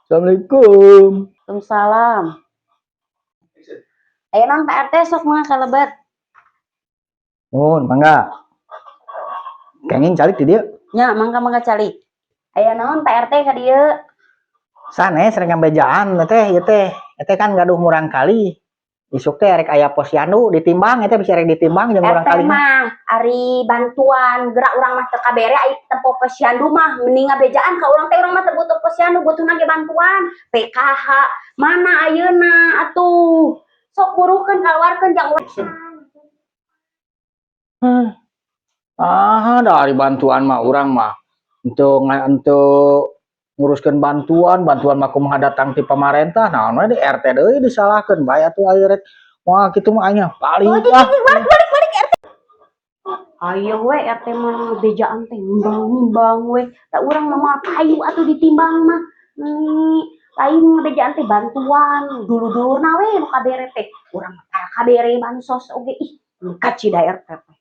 Assalamualaikum. Waalaikumsalam. Aya naon, Pak RT? Sok mangga kalebet. Mohon, mangga. Kenging calik di dieu. Nya, mangga, mangga calik. Aya naon, Pak RT, ka dieu? Sanes, rek ngabejaan teh ieu teh. Teh kan gaduh murangkalih. Isuk teh rek aya posyandu ditimbang eta, bisa rek ditimbang jeung murang RT kali. Mah ari bantuan gerak urang mah teu kabere, ari tempo posyandu mah mending ngabejaan ka urang teh. Urang mah teu butuh posyandu, butuhna ge bantuan PKH. Mana ayeuna atuh? Sok burukeun, kaluarkeun jang urang. Ah, dari bantuan mah urang mah untuk nguruskeun bantuan, bantuan mah kumaha datang ti pamarentah, naon we di RT deui disalahkeun bae atuh. Aya rek wah kitu mah anya paling Oh, ah. Balik, balik, balik, RT. Ayo we, RT mah bejaan teh nimbang nimbang we. Da urang mah moal payu atuh ditimbang mah. Nih, lain bejaan teh bantuan dulu-dulurna we nu kabere teh. Urang mah tara kabere bansos oge, ih, kacida RT teh.